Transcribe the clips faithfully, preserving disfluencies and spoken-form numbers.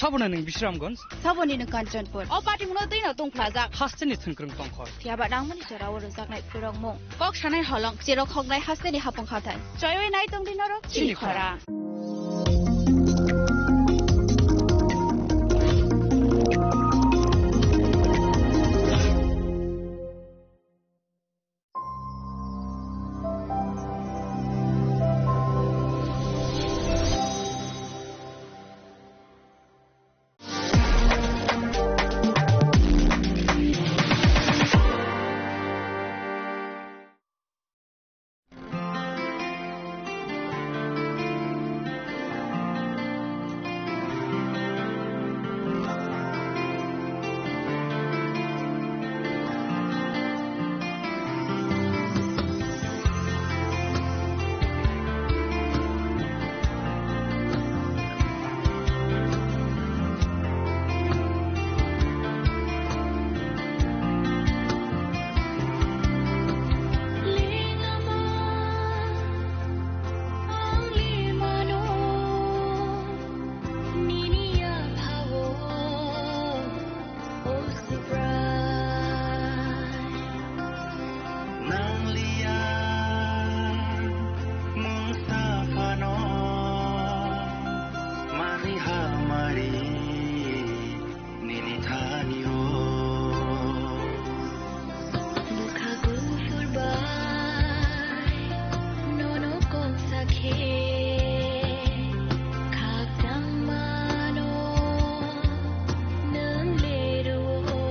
Saboni nwng Bisramganj. Saboni nwng Kanchanpur. O patimungno twino tungphlajak. Hasteni thwngkwrwng tongkhor. Phiya ba nangmani jora o rwjaknai phwrwngmung. Kok sanai holong, cherok hoknai hasteni hapung hathai. Choiwi nai tongdi norok chini chini khorang. Nanglia mungsa phano mari hamari nini thani o. Bwkha kuphur bai nono kok sakhe khakchang mano. Nwng le rwo,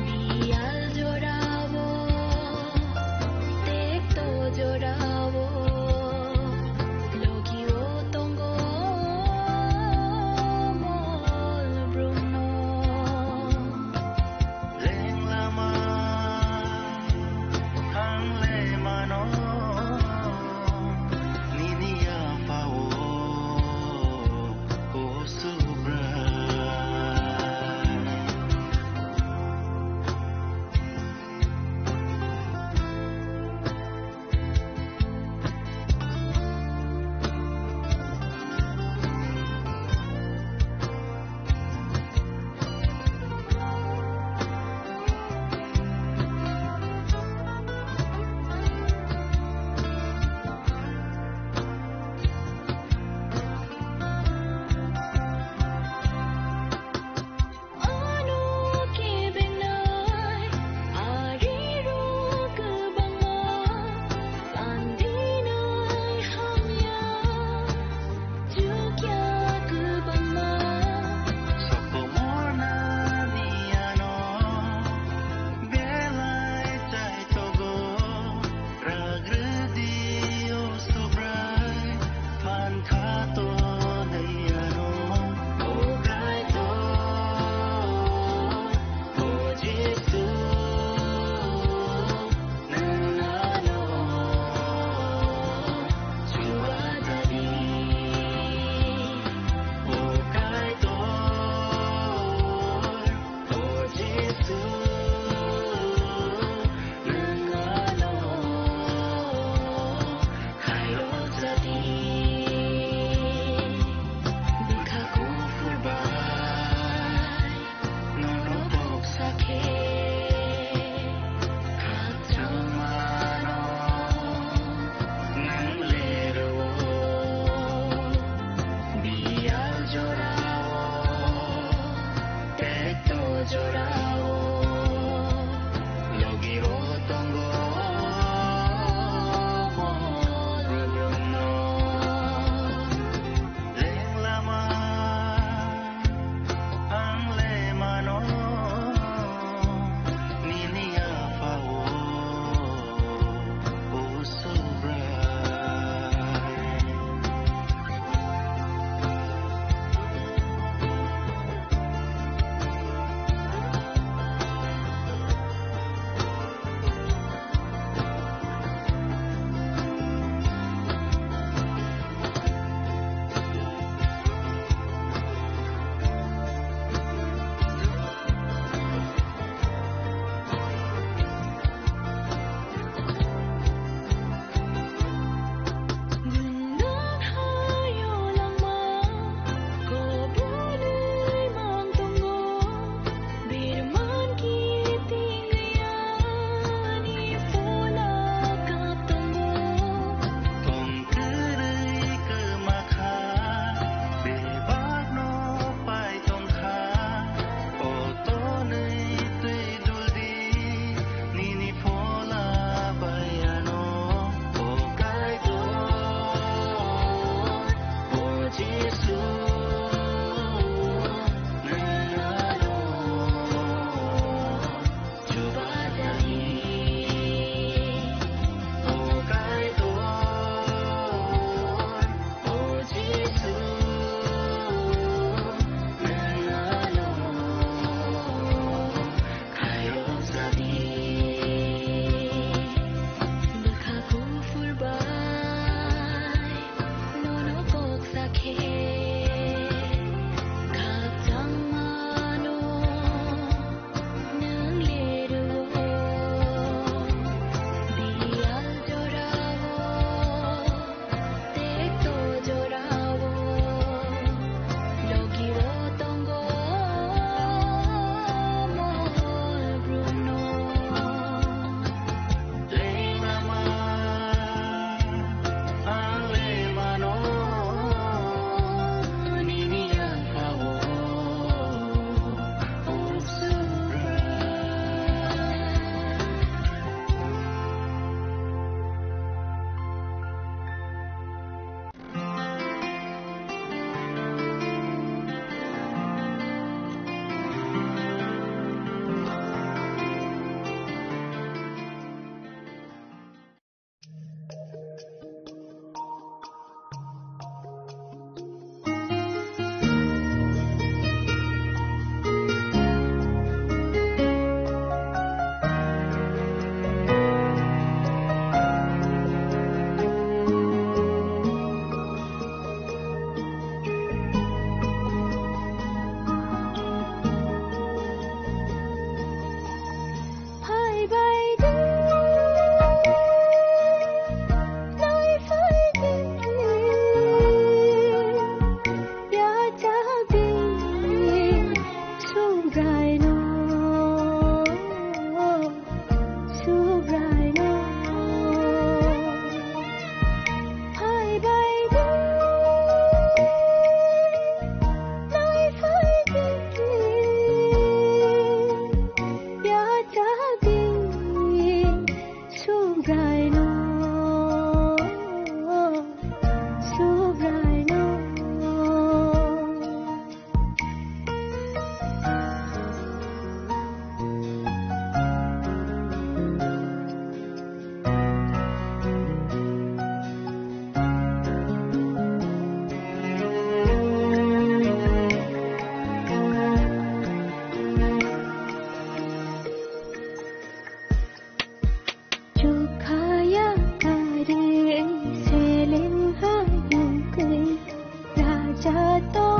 biyal jorao, tekto jorao, logio tongo mol brumno. Leng lama ang le mano, nini yapha o. Nono boksa khe khakchangmano nwng le rwo. Biyal jorao, tekto jorao, logi o tongo mol brumno. Leng lama ang le mano, nini yapha o, o Subrai.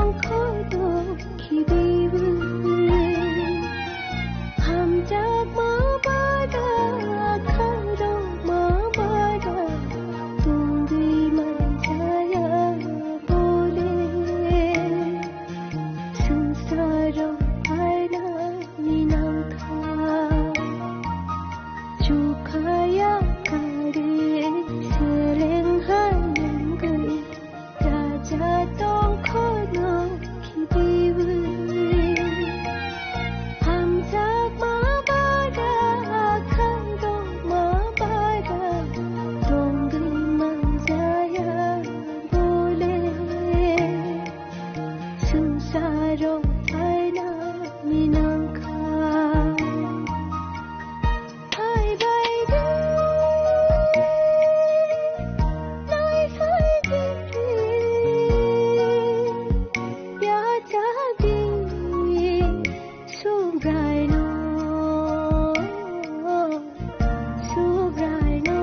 Khodo khibiwi hamjakma bada khairokma bada tongwi manjaya bole. Swngcharo phaina ni nangkha. Chukhaya kare seleng hai nangwi raja tongkho no khibiwi. Hamjakma bada khairokma bada tongwi manjaya bole. Swngcharo phaina ni nangkha. Phai bai di, nai phai di, ya cha di, Subraino, Subraino.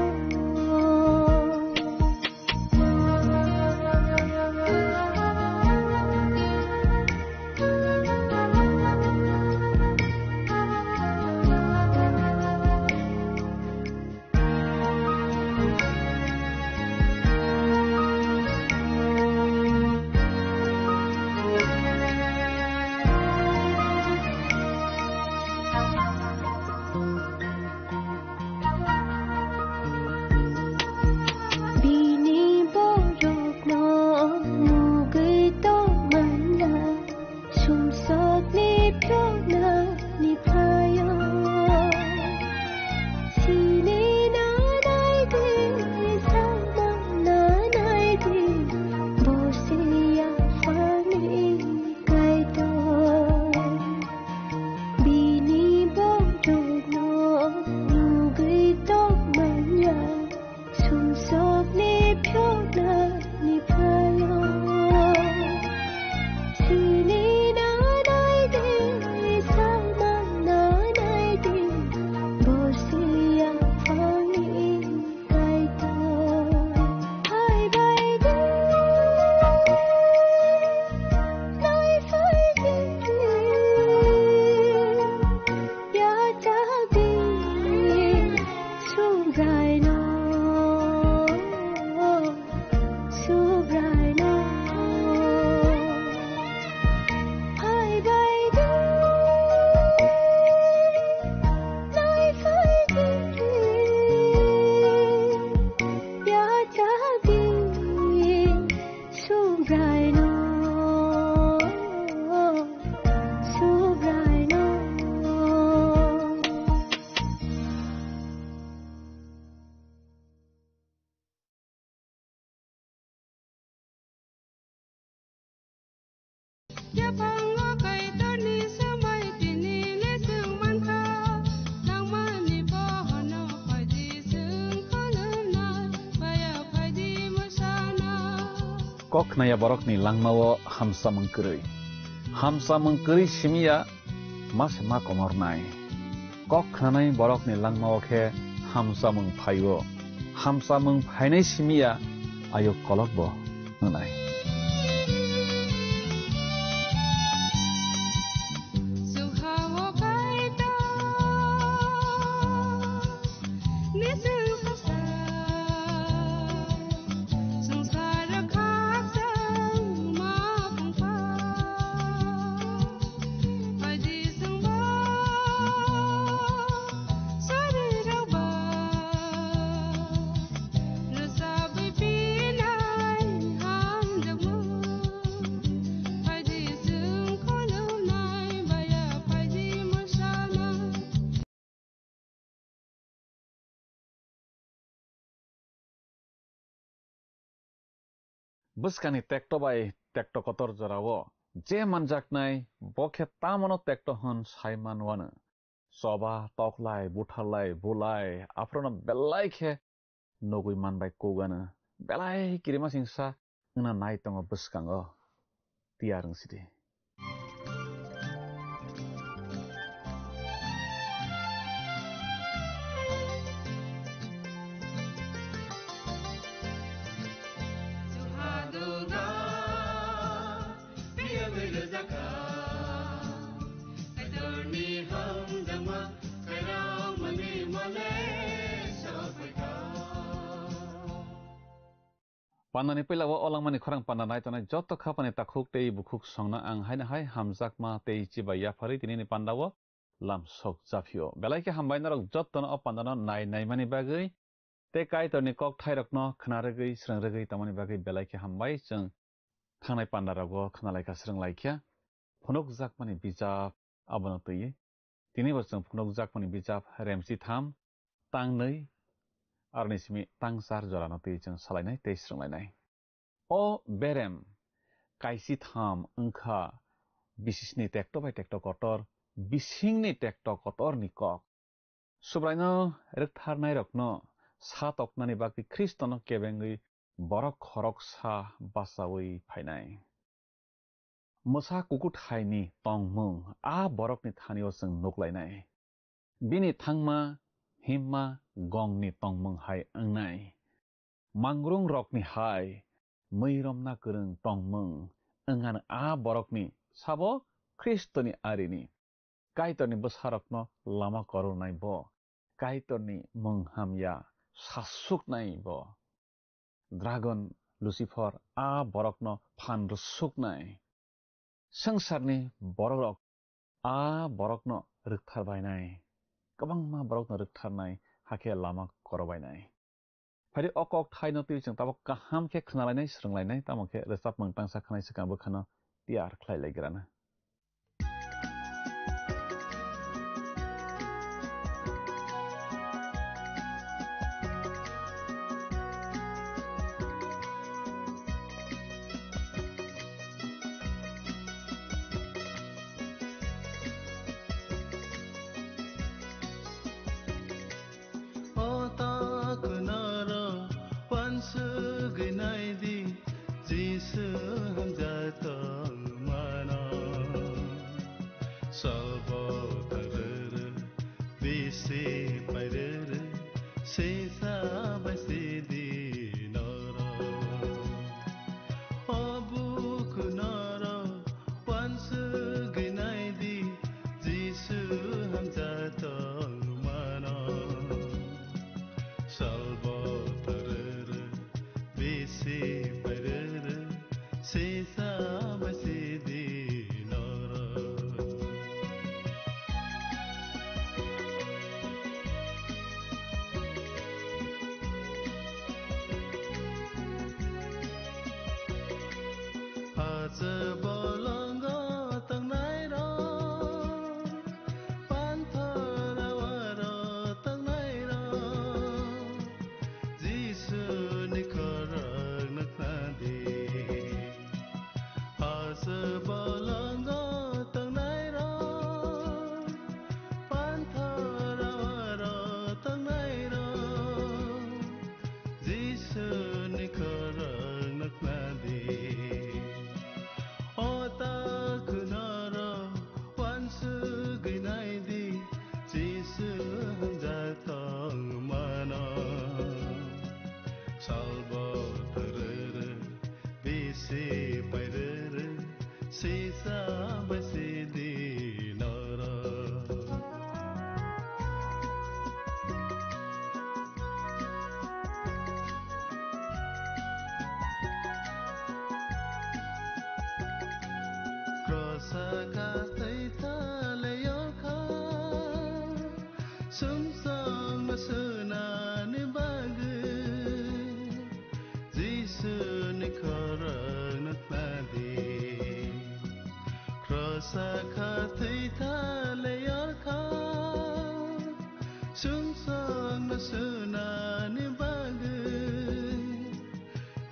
Bini borokno nugwi tongmanya, sumsokni phiyokna ni phaio. Sini nanai di, samang nanai di, bo se yaphangni Kaitor. Bini borokno nugwi tongmanya, sumsokni phiyokna ni phaio. Sini nanai di, samang nanai di, bo se yaphangni Kaitor. Phai bai di, nai phai di, ya cha di, Subraino, Subraino. Phai bai di, nai phai di, ya cha di, Subraino, Subraino. Yaphango Kaitorni swmai tini le chwng mankha, nangmani bohono phaidi chwng khulumnai, baya phaidi mwsana. Kok khnaya borokni langmao hamsamung kwrwi. Hamsamung kwrwi simi ya ma se ma komornai. Kok khnanai borokni langmao khe hamsamung phaio. Hamsamung phainai simi ya ayuk kolokbo wngnai. Bwskangni tekto bai tekto kotor jorao je manjaknai, bo khe tamono tekto hwn sai man uanw. Choba, toklai, butharlai, bulai, aphorono belai khe nugwi man bai kuk anw. Belai kirimasingsa wngna nai tongo bwskango. Tiyar wng sidi. Pandani puila o langmani khorang panda nai tongnai joto khapani takhuk tei bukhuk songno ang haino hai hamjakma tei chibai yapharwi tinini pandao lam sok japhio. Belai khe hambai norok jottono o pandano nai naimani bagwi tei Kaitorni kok thairokno khna rwgwi, srwng rwgwi tongmani bagwi belai khe hambai. Chwng thangnai pandarogo khna laikha, srwng laikha. Phunukjakmani bijap abono twiwi. Tinibo chwng phunukjakmani bijap Remchitham, tang nwi, aroni simi tang char jorano twiwi chwng salainai tei srwnglainai. O berem kaisitham wngkha bisisni tekto bai tekto kotor, bisingni tekto kotorni kok. Subraino rwktharnairokno sa toknani bagwi Khristono kebengwi borok khoroksa bachaui phainai. Mwsa kukuthaini tongmung a borokni thanio chwng nuklainai. Bini thangma himma gongni tongmung hai wngnai. Mangrungrokni hai mwiromna kwrwng tongmung wngani a borokni sabo Khristoni arini. Kaitorni bwsarokno lama korornai bo, Kaitorni mung hamya sasuknai bo. Dragon Lucifer a borokno phan rwsuknai. Swngcharni borokrok a borokno rwktharbainai. Kwbangma borokno rwktharnai, hakhe lama korobainai. Phari o kok thaino twi chwng tabuk kaham khe khnalainai, srwnglainai, tamo khe rwchapmung tangsa khanai swkang bwkhano tiyar khlai lai grana. O ta kunaro wansugwi naidi, Jisu hamjak tongmano. Salbo taruru, bisi pairuru, sisa bai sidi noro. O buku noro, wansugwi naidi, Jisu hamjak tongmano. Salbo taruru, bisi pairuru, sisa bai sidi noro. Hacha bolongo tongnairok, panthor awaro tongnairok, Jisuni khorang nuknadi. Hacha bolongo tongnairok, panthor awaro tongnairok, Jisuni khorang nuknadi. O ta kunaro wansugwi naidi, Jisu hamjak tongmano. Salbo taruru, bisi pairuru, sisa bai sidi noro. Krosa ka twi thale yorkha, sumsokno sunani bagwi, Jisuni khorang nuknadi. Krosa ka twi thale yorkha, sumsokno sunani bagwi,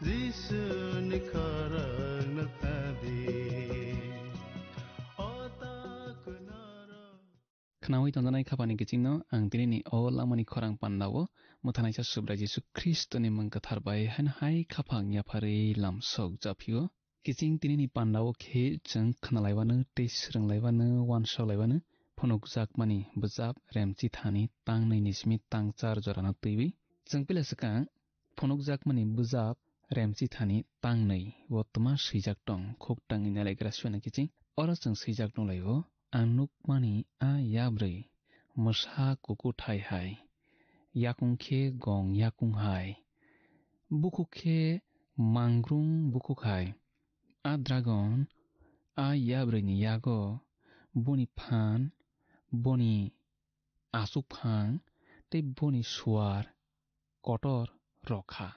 Jisuni khorang nuknadi. O ta kunaro. Khnaui tongjanai khapani kichingno ang tinini o langmani khorang pandao mwthanaisa Subrai Jisu Khristoni mung kwthar bai haino hai khapang yapharwi lamsok japhio. Kiching tinini pandao khe chwng khnalaiwano tei swrwnglaibano, wansokhlaibano phunukjakmani bwchap Remchithani tangnwi ni simi tangchar jorano twiwi. Chwng pila swkang phunukjakmani bwchap Remchithani tangnwi o twma swijak tong, khuk tangwi nailagra suina kiching. Oro chwng swijak nukhlaio, ang nukmani a yabrwi mwsa kukuthai hai, yakung khe gong yakung hai, bukhuk khe mangrung bukhuk hai. A dragon a yabrwini yago boni phan, boni achukphang tei boni suar kotor rok kha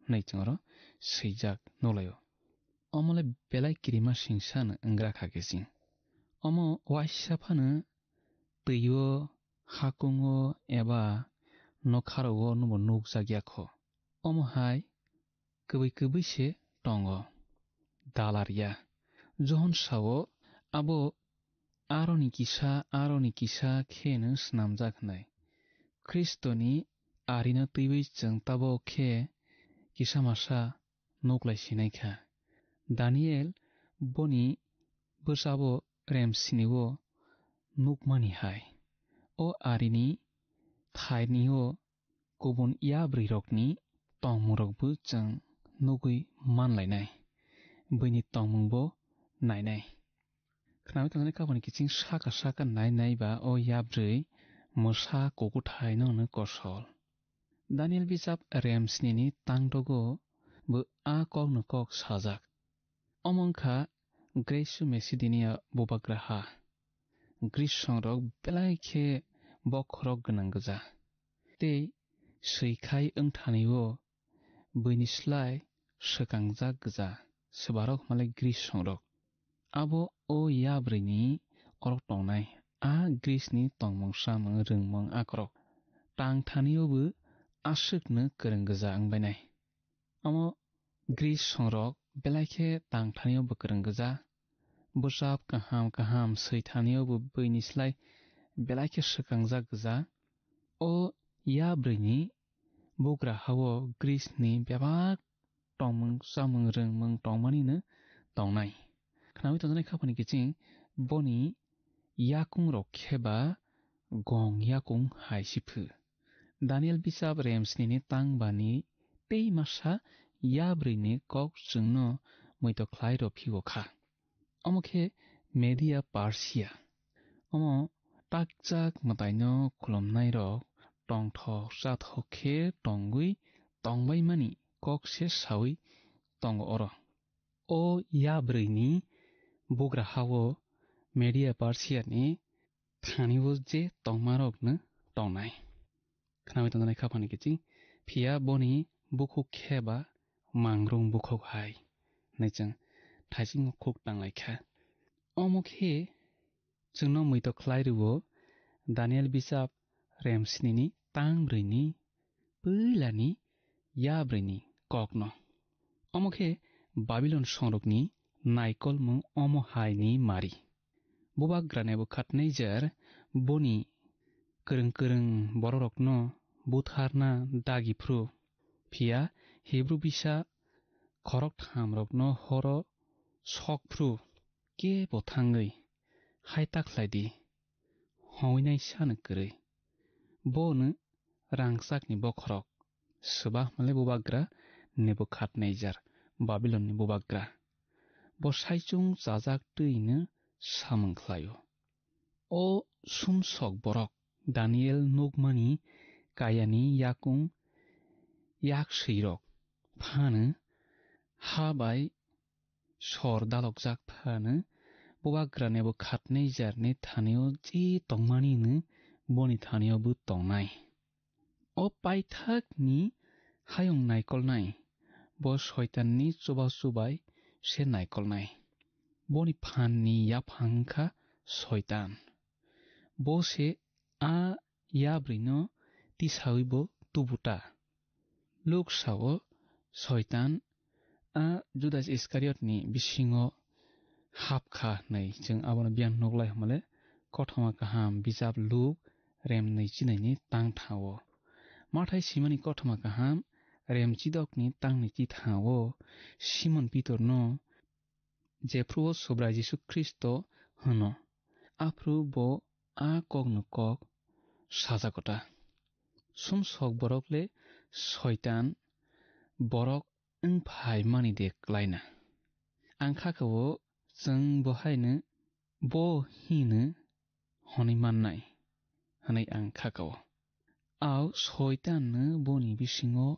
hwnwi chwng oro swijak nukhlaio. Omo le belai kirima singsa no wnggra kha khe chwng. Omo waisa phano twi-o, hakung-o eba nokharok-o nobo nukjak ya kho. Omo hai kwbwi kwbwi se tongo. Dalar ya. Johon sao, abo aroni kisa, aroni kisa kheno snamjak hwnwi. Khristoni arino twiwi chwng tabok khe kisa masa nuklai sinai kha. Daniel boni bwsabo rem sini-o nukmani hai. O arini thaini-o kubun yabrwi rokni tongmung rokbo chwng nugwi manlainai, buini tongmungbo nainai. Khnawi tongjaknai kapani kiching saka saka nai nai ba o yabrwi mwsa kukuthai no hwno kosol. Daniel bijap rem snini tangdogo bo a kokno kok sajak. Omo wngkha Gresu Mesidinia bubagra ha. Gris songrok belai khe bokhorok gwnang gwja. Tei swikhai wngthani-o buini slai swkangjak gwja swbarok hwnmalai Gris songrok. Abo o yabrwini orok tongnai, a Grisni tongmung samung rwngmung akorok tangthani-o bo aswkno kwrwng gwja wngbainai. Omo Gris songrok belai khe tangthani-o bo kwrwng gwja. Bwsap kaham kaham swithani-o bo buini slai belai khe swkangjak gwja. O yabrwini bugra ha-o Grisni bebak tongmung chamung rwngmung tongmani no tongnai. Khnawi tongjaknai khapani kiching boni yakung rok khe ba gong yakung hai si phu. Daniel bisap rem snini tang bani tei masa yabrwini kok chwngno muitok khlai rw phi-o kha. Omo khe Media Persia. Omo takchak mwtaino khulumnairok tongthok chathok khe tongwi tongbaimani kok se saui tongo oro. O yabrwini bugra ha-o Media Persia ni thani-o je tongmarokno tongnai. Khnawi tongjaknai khapani kiching, phiya boni bukhuk khe ba mangrung bukhuk hai hwnwi chwng thaisingo khuk tanglai kha. Omo khe chwngno muitok khlai rw-o Daniel bisap rem snini tang brwini puilani yabrwini kokno. Omo khe Babilon songrokni naikolmung omo hai ni mari. Bubagra Nebukadnejar boni kwrwng kwrwng bororokno butharna dagi phru, phiya Hibru bisa khoroktham rokno horo sok phru, kebo thangwi hai ta khlai di, howinai sano kwrwi. Bono rangchakni bokhorok, swba hwnle bubagra Nebukadnejar, Babilonni bubagra. Bo saichung chajak twino samung khlaio. O sumsok borok Daniel nukmani kayani yakung yak swirok phano ha bai sor dalokjak phano, bubagra Nebukadnejarni thani-o je tongmani-no boni thani-o bo tongnai. O paithakni hayung naikolnai, bo Soitanni chubachu bai se naikolnai. Boni phanni yaphang wngkha Soitan. Bo se a yabrwino tisaui bo tubu ta. Luk sao, Soitan a Judas Iskariotni bisingo hap kha hwnwi. Chwng abono biyang nuklai hwnmale Kothoma Kaham bijap Luk rem nwi chinaini tang thango. Mathai simani Kothoma Kaham rem chidokni tangni chi thango Simon Pitorno, jephru-o Subrai Jisu Khristo hwno, aphuru bo a kokno kok sajago ta. Sumsok borok le Soitan borok wng phai mani de klaina. Ang kha kha-o chwng bo haino bo hino hwnwi mannai hwnwi ang kha kha-o. Au Soitanno boni bisingo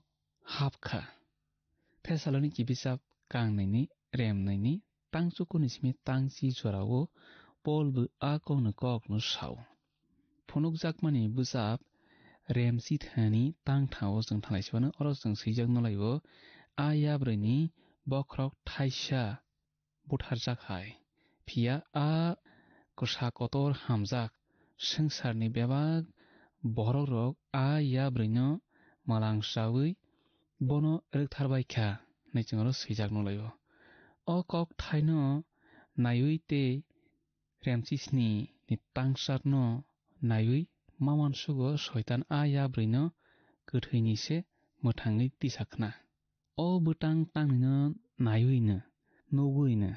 hap kha. Thessaloniki bwsap kang nini rem nini tang chukuni simi tang chi jorao Pol bo a kokno kokno sao. Phunukjakmani bwsap rem chi thani tang thao chwng thalai sibano oro chwng swijak nolai o a yabrwini bokhorok thaisa butharjak hai. Phiya a kwsa kotor hamjak swngcharni bebak borokrok a yabrwino mwlang chawi bono rwkthar bai kha, hinwi chwng oro swijak nolai o. O kok thaino naiwi tei remchisni ni tangsarno naiwi ma uansugo Soitan a yabrwino kwthwini se mwthangwi tisa khna. O bwtang tangnwino naiwino, nugwino,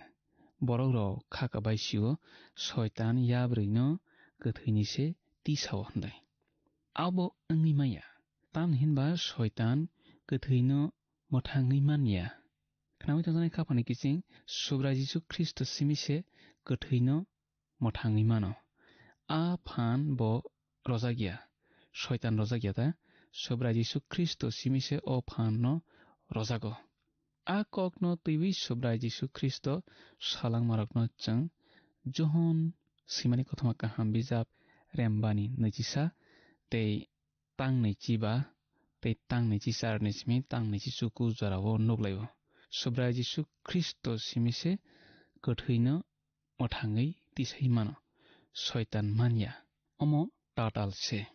borokrok kha kabai sio Soitan yabrwino kwthwini se tisao hwnwi. Abo wngwi maya, tamni hinba Soitan kwthwino mwthangwi manya. Khnawi tongjaknai khaphani kiching Subrai Jisu Khristo simi se kwthwino mwthangwi mano. A phan bo rojak ya, Soitan rojak ya ta, Subrai Jisu Khristo simi se o phan no rojago. A kok no twiwi Subrai Jisu Khristo salangmarok no chwng Johon swimani kothoma kaham bijap rembani nwichisa tei tang nwichiba tei tang nwichicharni simi tang nwichichuku jorao nuklaio. Subrai Jisu Khristo simi se kwthwino mwthangwi tisai mano. Soitan manya. Omo tatal se.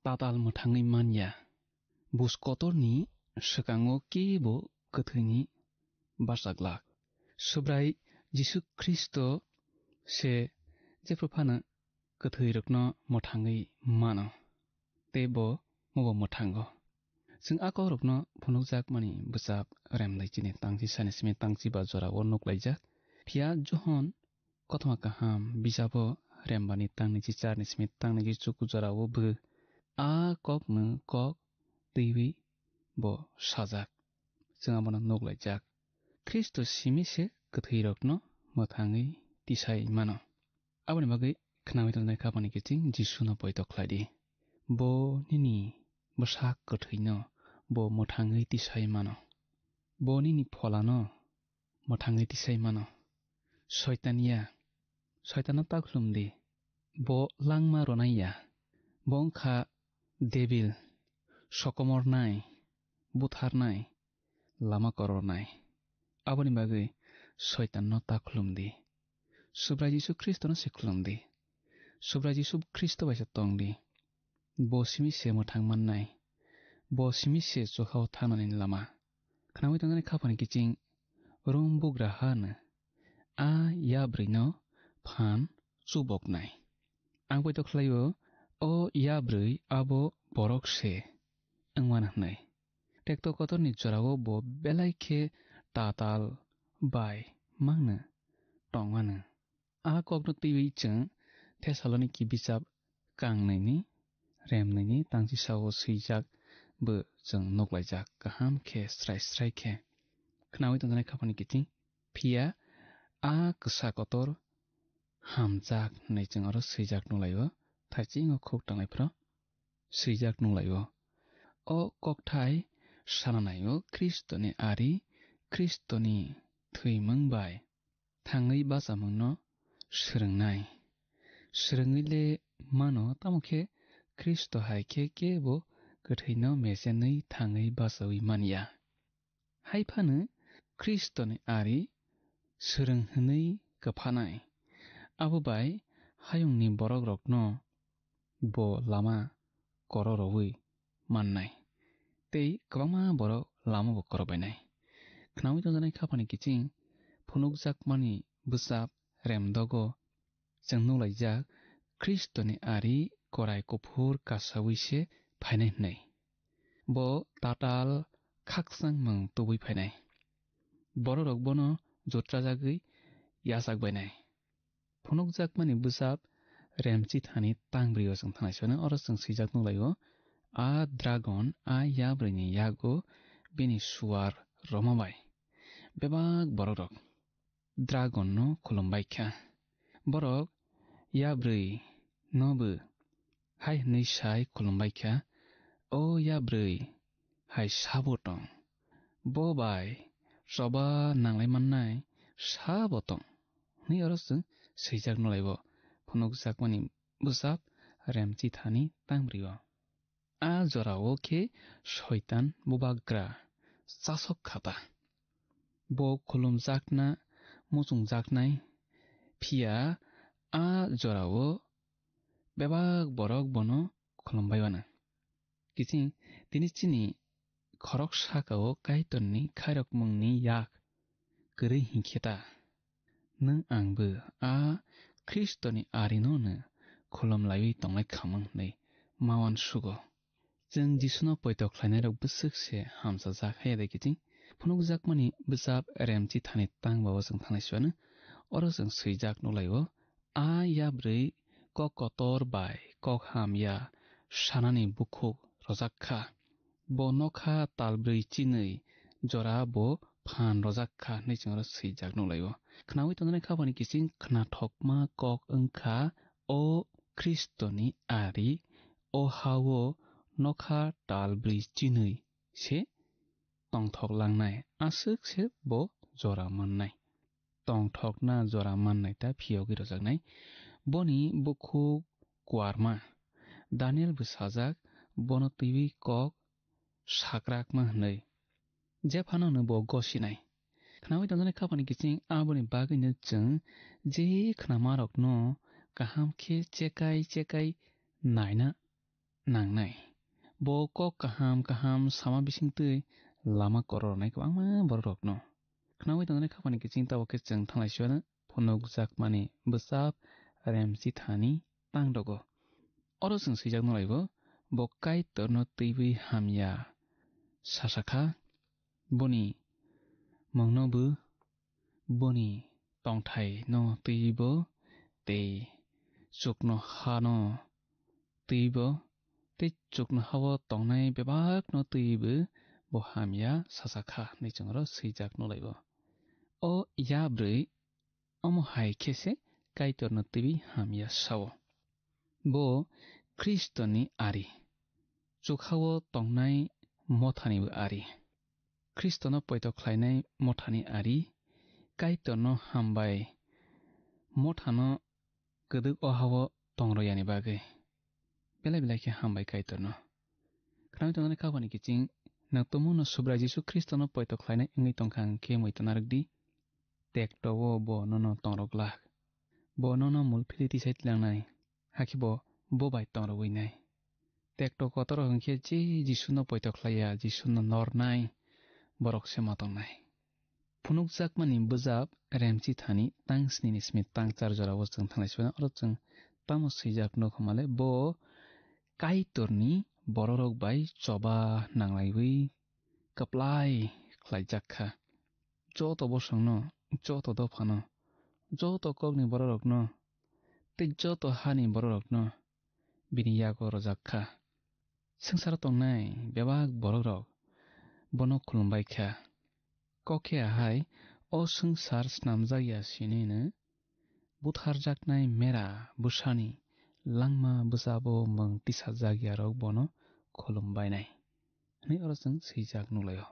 Tatal mwthangwi manya. Bus kotorni swkango kebo kwthwini bachaglak. Subrai Jisu Khristo se jephru phano kwthwirokno mwthangwi mano. Tei bo mubo mwthango. Chwng a kokrokno phunukjakmani bwchap remlai chini tangchi sani simi tangchi ba jorao nuklaijak. Phiya Johon kothoma kaham bijabo rembani tangni chi charni simi tangni chi chuku jorao bo a kokno kok twiwi bo sajak. Chwng abono nuklaijak. Khristo simi se kwthwirokno mwthangwi tisai mano. Aboni bagwi khnawi tongnai khaphani kiching Jisuno poito khlai di. Bo nini bwsak kwthwino bo mwthangwi tisai mano. Bo nini pholano mwthangwi tisai mano. Soitan ya, Soitanno ta khlum di. Bo langma ronai ya. Bo wngkha debil, sokomornai, butharnai, lama korornai. Aboni bagwi Soitanno ta khlum di. Subrai Jisu Khristono se khlum di. Subrai Jisu Khristo bai se tong di. Bo simi se mwthang mannai. Bo simi se chokao thangnani lama. Khnawi tongnani khaphani kiching Rom bugra hano a yabrwino phan chuboknai. Ang poito khlaio, o yabrwi abo borok se wngmano hwnwi. Tekto kotorni jorao bo belai khe tatal bai mangno tongmano. A kokno twiwi chwng Thessaloniki bichap kang nini rem nini tangchi sao swijak bo chwng nuklaijak kaham khe srai srai khe. Khnawi tongjaknai khaphani kiching phiya a kwsa kotor hamjak hinwi chwng oro swijak nulaio, thaiching o khuk tanglaiphrw swijak nulaio. O kokthai sana naio Khristoni ari, Khristoni thwimung bai thangwi bachamungno swrwngnai. Swrwngwi le mano, tamo khe Khristo hai khe kebo kwthwino mechenwi thangwi bachaui man ya. Hai phano Khristoni ari swrwng hwnwi kwphanai. Abo bai hayungni borokrokno bo lama kororoui mannai. Tei kwbangma borok lama bo korobainai. Khnaui tongjaknai khaphani kiching phunukjakmani bwchap remdogo chwng nuklaijak Khristoni ari korai kuphur kasaui se phainai hwnwi. Bo tatal khakchangmung tubui phainai. Bororok bono jutrajagwi yachak bainai. Phunukjakmani bwchap remchi thani tang bwrwi o chwng thanai sibani oro chwng swijak nuklaio, a dragon a yabrwini yago bini suar rwma bai bebak bororok dragonno khulumbai kha. Borok yabrwi no bo hai hwnwi sai khulumbai kha, "O yabrwi, hai sabo tong? bo bai choba nanglai mannai sa bo tong, hwnwi oro chwng swijak nulaibo phunukjakmani bwsap Remchithani tangbrwi-o. A jorao khe Soitan bubagra chasok kha ta. Bo khulumjakna muchungjaknai, phiya a jorao bebak borok bono khulumbai uanw. Kiching tini chini khorok sakao Kaitorni khairokmungni yak kwrwi hinkhe ta, nwng angbo a Khristoni arino no khulum laiwi tongnai khamung hwnwi ma uansugo. Chwng Jisuno poito khlainairok bwswk se hamchajak, haiya de kiching phunukjakmani bwsap Remchithani tang bao chwng thanglai suianw. Oro chwng swijak nukhlaio, a yabrwi kok kotor bai kok hamya sanani bukhuk rwjak kha. Bo nokha talbrwi chinwi jora bo phan rwjak kha hwnwi chwng oro swijak nukhlaio. Khnaui tongjaknai khabani kiching khnathokma kok wngkha o Khristoni ari, o ha-o nokha talbrwi chinwi se tongthok langnai, aswk se bo jora mannai. Tongthokna jora mannai ta phiyogwi rwjaknai. Boni bukhuk kuarma Daniel bo sajak, bono twiwi kok sakrakma hwnwi. Jephano hwnwi bo gosinai. Khnaui tongjaknai khabani kiching aboni bagwino chwng je khnamarokno kaham khe chekai chekai naina nangnai. Bo kok kaham kaham sama bisingtwi lama korornai kwbangma bororokno. Khnaui tongjaknai khabani kiching tabuk khe chwng thanglai suianw phunukjakmani bwsap Remchithani tangdogo. Oro chwng swijak nukhlaibo, bo Kaitorno twiwi hamya sasa kha, boni mungno bo, boni tongthaino twiwi bo, tei chuknohano twiwi bo, tei chuknoha-o tongnai bebakno twiwi bo, bo hamya sasa kha hwnwi chwng oro swijak nukhlaibo. O yabrwi omo hai khe se Kaitorno twiwi hamya sa-o. Bo Khristoni ari, chukha-o tongnai mothanibo ari. Khristono poito khlainai mothani ari, Kaitorno hambai mothano kwdwk o ha-o tongroyani bagwi. Belai belai khe hambai Kaitorno. Khnaui tongjaknai khabani kiching, nwng tumungno Subrai Jisu Khristono poito khlainai wngwi tongkha hwnkhe muitu narwkdi. Tekto-o bo nono tongrok glak. Bo nono mul philwi tisai tlangnai, hakhe bo bo bai tongrogwi nai. Tekto kotor hwnkhe je Jisuno poito khlaiya, Jisuno nornai, borok se ma tongnai. Phunukjakmani bwsap Remchithani tang snini simi tang char jorao chwng thanglai suiya, oro chwng tamo swijak nukho male, bo Kaitorni bororok bai choba nanglaiwi kwplai khlaijak kha. Joto bosongno, joto dophano, joto kokni bororokno tei joto hani bororokno bini yago rwjak kha. Swngcharo tongnai bebak borokrok bono khulumbai kha. Kok khe ahai, o swngchar snamjak ya sinino butharjaknai mera bwsani langma bwsabo mwng tisajak yarok bono khulumbainai, hwnwi oro chwng swijak nukhlaio.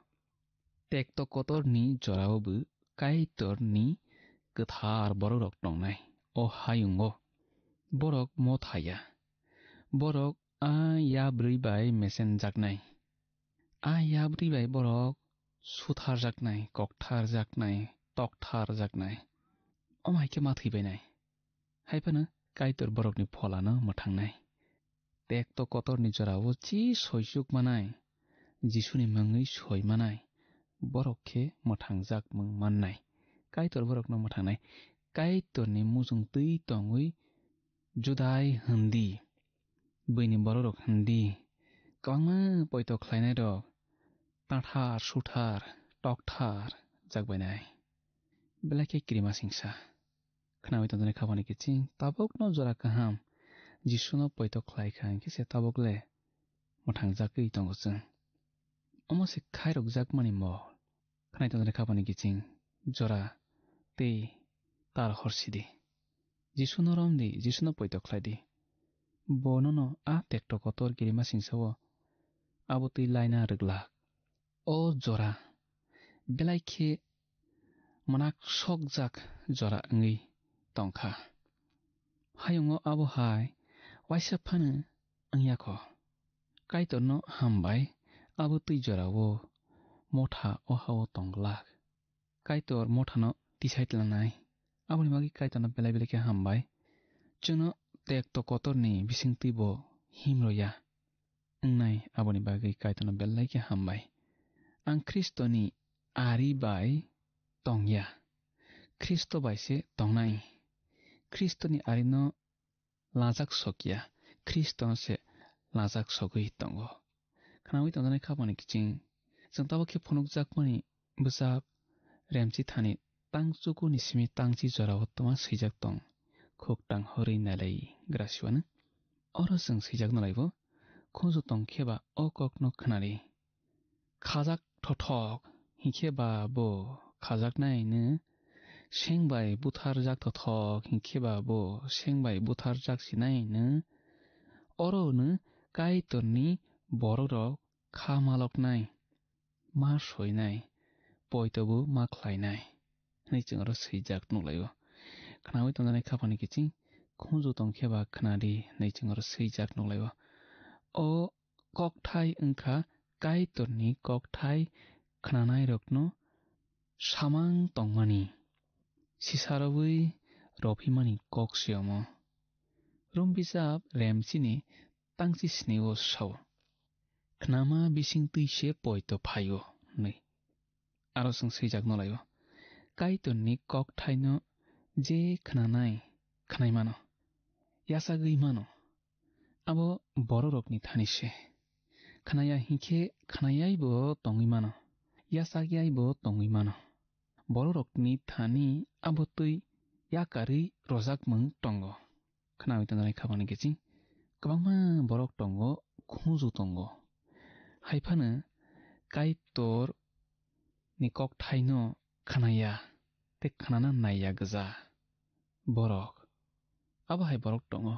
Tekto kotorni jorao bo Kaitorni kwthar borokrok tongnai o hayungo. Borok mothaya. Borok a yabrwi bai mesenjaknai. A yabrwi bai borok sutharjaknai, koktharjaknai, toktharjaknai. Omo hai khe ma thwibainai. Hai phano Kaitor borokni pholano mwthangnai. Tekto kotorni jorao chi soichuk manai, Jisuni mungwi soi manai, borok khe mwthangjak mung mannai. Kaitor borokno mwthangnai. Kaitorni muchung twi tongwi Judai hwndi, buini bororok hwndi, kwbangma poito khlainairok tathar suthar tokthar jakbainai. Belai khe kirima singsa. Khnaui tongjaknai khabani kiching tabukno jora kaham Jisuno poito khlai kha hwnkhe se tabuk le mwthangjagwi tongo chwng. Omo se khairokjakmani mol. Khnaui tongjaknai khabani kiching jora tei tar horsidi. Jisuno romdi, Jisuno poito khlaidi. Bo nono a tekto kotor kirima singsao abo twi laina rwglak. O jora, belai khe mwnak sokjak jora wngwi tongkha. Hayungo abo hai waisa phano wngya kho. Kaitorno hambai, abo twi jorao motha o hao tong glak. Kaitor mothano tisai tlanai, aboni bagwi Kaitorno belai belai khe hambai. Chwngno tekto kotorni bisingtwi bo himroya wngnai, aboni bagwi Kaitorno belai khe hambai. Ang Khristoni ari bai tongya, Khristo bai se tongnai. Khristoni arino lajak sokya, Khristono se lajak sogwi tongo. Khnaui tongjaknai khapangni kiching, chwng tabuk khe phunukjakmani bwsak Remchi thani tang chukurni simi tangchi jorao twma swijak tong, khuk tang horwi nailai grasiwano. Oro chwng swijak nalaibo, khunju tong khe ba o kokno khnari. Khajak thothok hinkhe ba bo khajaknaino, seng bai butharjak thothok hinkhe ba bo seng bai butharjak sinaino. Orono Kaitorni bororok kha maloknai, ma soinai, poitobo ma khlainai hwnwi chwng oro swijak nukhlaio. Khnaui tongjaknai khapangni kiching, khunju tong khe ba khnadi hwnwi chwng oro swijak nukhlaio. O kokthai wngkha Kaitorni kokthai khnanairokno samang tongmani, sisarogwi rophimani kok se omo. Rom bijap Remchini tangchi snio sao, "Khnama bisingtwi se poito phaio," hwnwi. Aro chwng swijak nolaio, Kaitorni kokthaino je khnanai, khnai mano, yachagwi mano, abo bororokni thani se. Khnaya hinkhe khnayaibo tongwi mano, yachakyaibo tongwi mano. Bororokni thani abo twi yakarwi rojakmung tongo. Khnaui tongjaknai khapangni kiching kwbangma borok tongo, khunju tongo. Hai phano Kaitor ni kokthaino khnaya tei khnana naiya gwja borok. Abo hai borok tongo.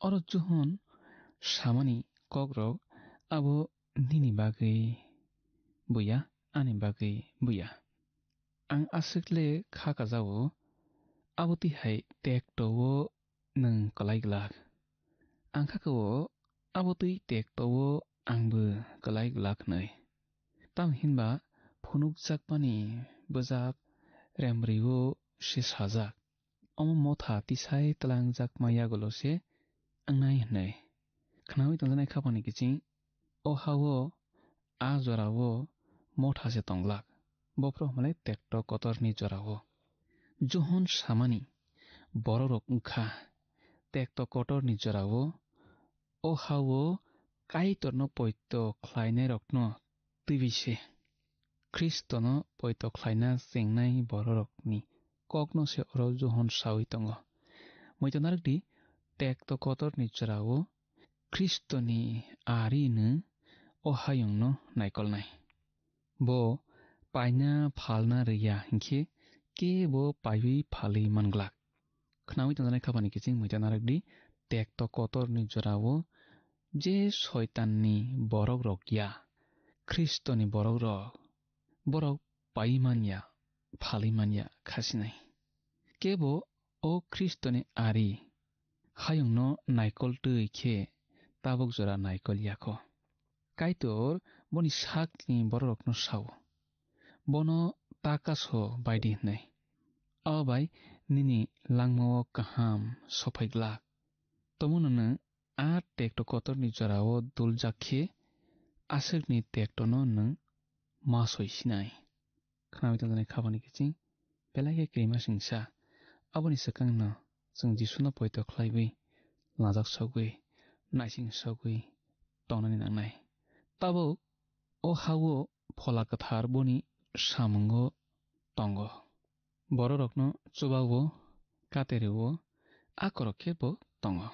Oro Johon samani kokrok abo nini bagwi buya, ani bagwi buya. Ang aswk le kha kajao, abo twi hai tekto-o nwng kwlai glak. Ang kha khe-o, abo twi tekto-o angbo kwlai glak hwnwi. Tamo hinba phunukjakmani bwjak remri-o se sajak, omo motha tisai twlangjakma yagulo se wngnai hwnwi. Khnaui tongjaknai khapangni kiching o ha-o, a jora-o motha se tong glak. Bophuru hwnmale tekto kotorni jora-o. Johon samani bororok wngkha tekto kotorni jora-o, o ha-o Kaitorno poito khlainairokno twiwi se. Khristono poito khlaina chengnai bororokni kokno se oro Johon saui tongo. Muitu narwkdi, tekto kotorni jora-o Khristoni arino o hayungno naikolnai. Bo paina phalna rwya hinkhe kebo paiwi phalwi manglak. Khnaui tongjaknai khapangni kiching muitu narwkdi, tekto kotorni jora-o je soitanni borokrok ya, Khristoni borokrok, borok paiwi manya, phalwi manya khasinai. Kebo o Khristoni ari hayungno naikol twi khe tabuk jora naikol yakho. Kaitor boni sakni bororokno sao, bono ta kaso baidi hwnwi. Abo bai nini langmao kaham sophai glak. Tomono nwng a tekto kotorni jorao duljak khe aswkni tektono nwng ma soi sinai. Khnaui tongjaknai khapangni kiching belai khe kirima singsa. Aboni swkangno chwng Jisuno poito khlaiwi, lajak sogwi, naising sogwi tongnani nangnai. Tabuk o ha-o Phola Kwthar boni samungo tongo. Bororokno chuba-o, katere-o, akorok khe bo tongo.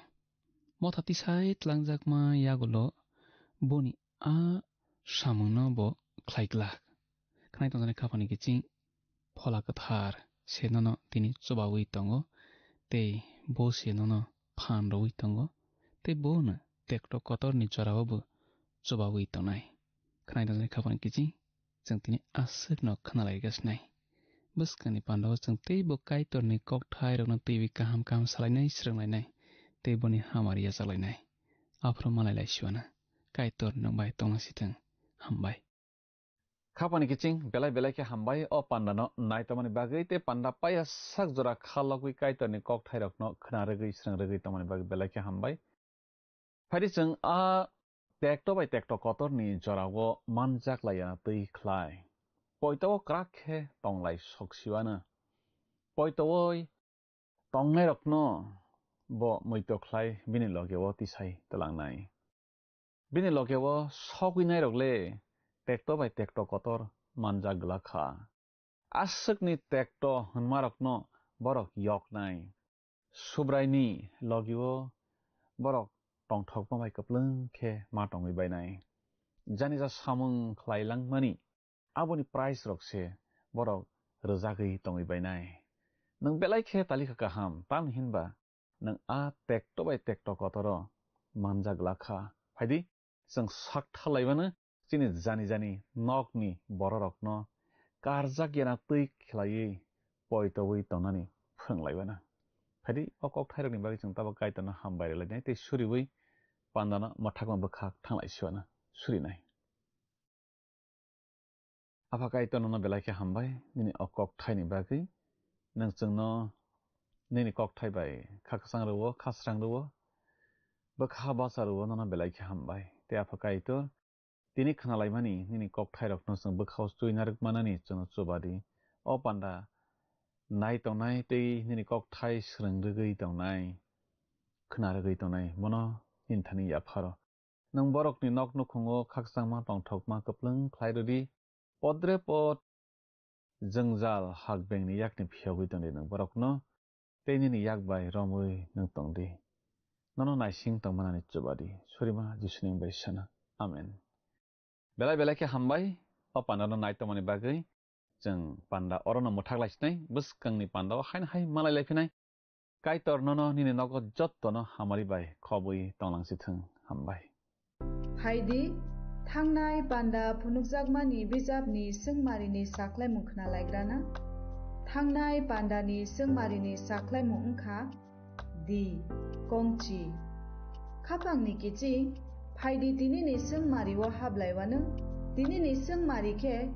Motha tisai tlangjakma yagulo boni a samungno bo khlai glak. Khnai tongjaknai khapangni kiching Phola Kwthar se nono tini chubaui tongo, tei bo se nono phan rwui tongo, tei bono tekto kotorni jorao bo chubaui tongnai. Khnai tongjaknai khapangni kiching chwng tini aswkno khwnalaigasinai. Bwskangni pandao chwng teibo Kaitorni kokthairokno twiwi kaham kaham salainai, swrwnglainai tei boni hamari yachaklainai. Aphuru malai laisio ano. Kaitor nwng bai tongna sithwng. Hambai. Khapani kiching belai belai khe hambai o pandano naitomani bagwi tei panda paiya sak jora kha logwi Kaitorni kokthairokno khna rwgwi swrwng rwgwi tongmani bagwi belai khe hambai. Phaidi chwng a tekto bai tekto kotorni jorao manjak laiya twi khlai. Poito o kwrak khe tonglai soksiwano. Poito oi tongnairokno bo muitok khlai bini logeo tisai twlangnai. Bini logeo sogwinairok le tekto bai tekto kotor manjak glak kha. Aswkni tekto hwnmarokno borok yoknai. Subraini logio borok tongthokma bai kwplwng khe ma tongwi bainai. Janija samung khlai langmani aboni price rok se borok rwjagwi tongwi bainai. Nwng belai khe talikha kaham, tamni hinba nwng a tekto bai tekto kotoro manjak glak kha. Phaidi, chwng sak thalaibano chini jani jani nokni bororokno karjak yana twi khlaiwi poitowi tongnani phwrwnglaibano. Phaidi, o kokthairokni bagwi chwng tabuk Kaitorno hambai rwlainai tei suriwi pandano mwthakma bwkhak thanglai siwano surinai. Apha Kaitor nono belai khe hambai, nini o kokthaini bagwi. Nwng chwngno nini kokthai bai kha kwchang rwo, kha srang rwo, bwkha bacha rwo, nono belai khe hambai. Tei Apha Kaitor, tini khnalaimani nini kokthairokno chwng bwkhao chuinarwk manani chwngno chuba di. O panda nai tongnai tei nini kokthai swrwng rwgwi tongnai, khna rwgwi tongnai, bono nini thani yapharo. Nwng borokni nok nukhungo khakchangma tongthokma kwplwng khlai rw di. Podre pod jwngjal hakbengni yakni phiyogwi tong di nwng borokno, tei nini yak bai romwi nwng tong di. Nono naising tongmanani chuba di. Surima Jisuni mung bai sana. Amen. Belai belai khe hambai, o pandano nai tongmani bagwi. Chwng panda orono mwthak lai sinai, bwskangni pandao haino hai malai lai phinai. Kaitor nono nini nogo jottono hamari bai khobwi tonglang sithwng. Hambai. Phaidi, thangnai panda phunukjakmani bijapni swngmarini saklaimung khna laigrana. Thangnai pandani swngmarini saklaimung wngkha di, kongchi. Khapangni kiching, phaidi tinini swngmario hablaiwano. Tinini swngmari khe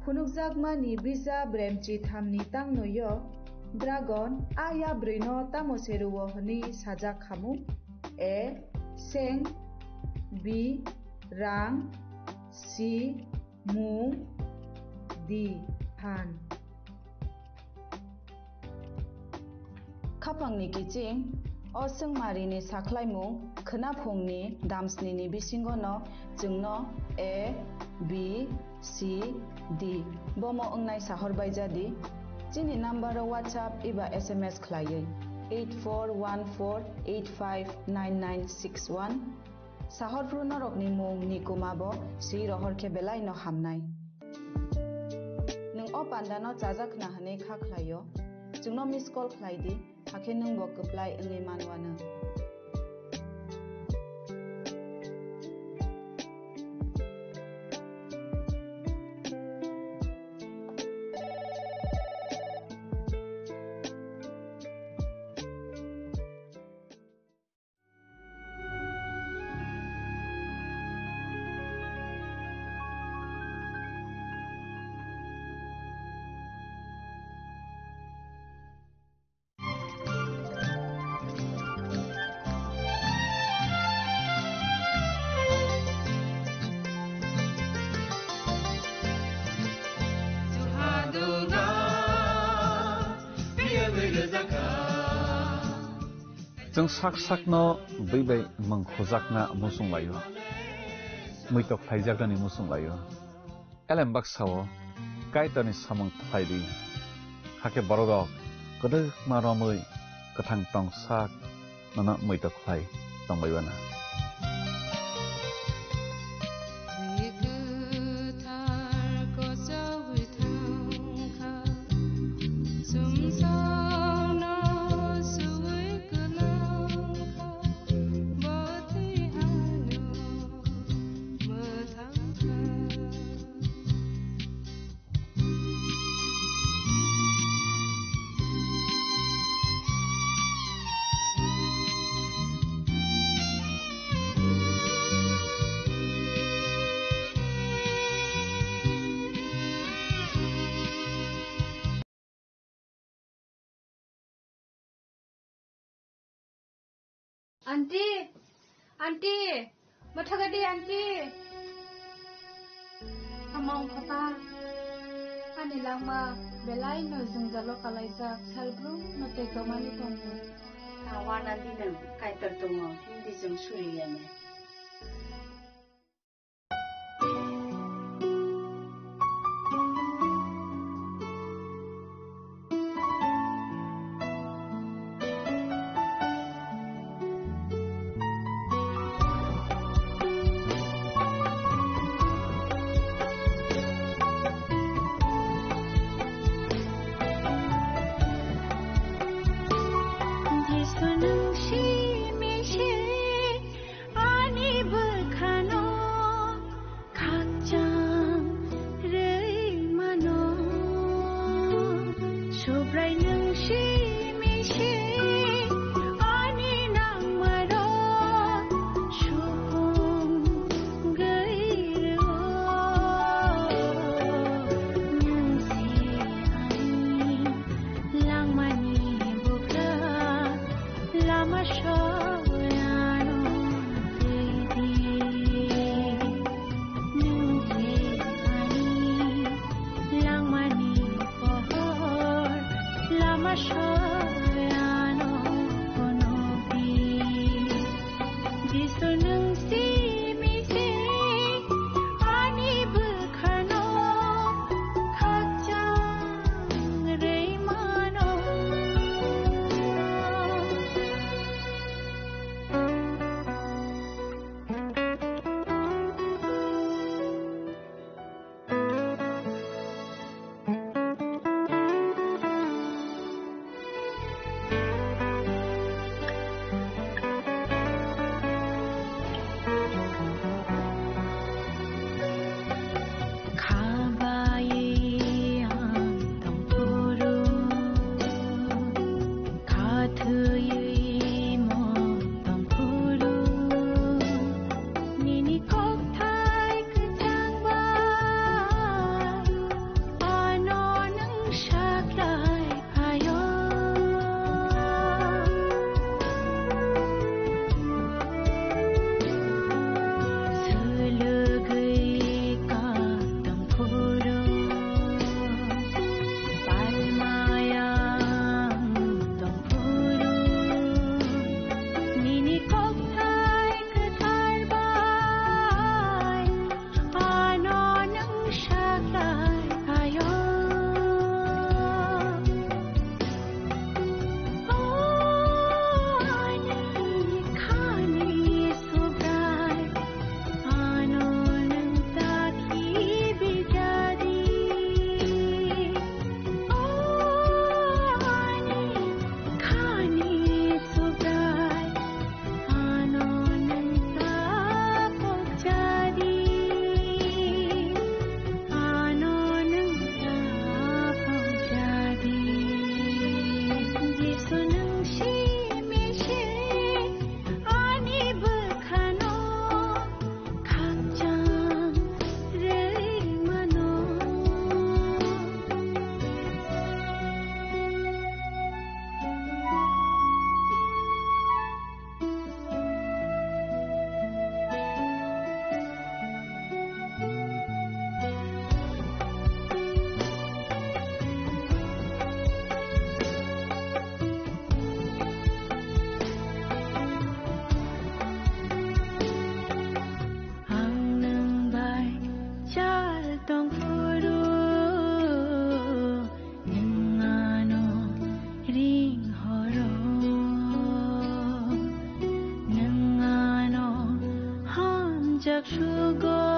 phunukjakmani bijap remchi thamni tangnoio dragon a yabrwino tamo se rwo hwnwi sajak khamu. A, seng. B, rang. C, mung. D, phan. Khapangni kiching, o swngmarini saklaimung khwnaphungni damsnini bisingono chwngno A, B, C, D bomo wngnai sahor baijadi. Chini number o WhatsApp eba S M S khlaiwi eight four one four eight five nine nine six one. Sahorphru norokni mung ni kuma bo swi rohor khe belai no hamnai. Nwng o panda no chajak khna hwnwi kha khlaio, chwngno miss call khlai di, hakhe nwng bo kwplai wngwi manwano. Chwng sak sakno bwi bai mung khujakna muchung laio, muitok khlaijaknani muchung laio. Elem baksa-o Kaitorni samung khlai di, hakhe bororok kwdwkma romwi kwthang tongsak nono muitok khlai tongbai bana. Aunty! Aunty! Mathagadi aunty! Ama wngkha ta? Ani langma belai no jwngjalo kalaijak, salbrum no tei kwmani tongo. Awan aunty nwng kaitor tongo, hindi chwng suri yane. Jisu nwng simi se ani bwkhano khakchang rwi mano. Subrai nwng simi se ani nangmarok supung gwi rwo. Nwng se ani langmani bugra, lama soyano twi di. Nwng se ani langmani pohor, lama soyano phunuk di. Jisu nwng simi se ani bwkhano khakchang rwi mano. Khabai ang tongphuru, khathwi mo tongphuru, nini kokthai kwchang bai ano nwng saklai phaio. Swlwgwi ka tongphuru, palmayang tongphuru, nini kokthai kwthar bai ano nwng saklai phaio. O ani khani Subrai, ano nwng ta khibi jadi. O ani khani Subrai, ano nwng ta pokjadi, ano nwng ta pokjadi. Jisu nwng simi se ani bwkhano khakchang rwi mano. Ang nwng bai chal tongphuru, nwng ano ring horo, nwng ano hamjak sugo.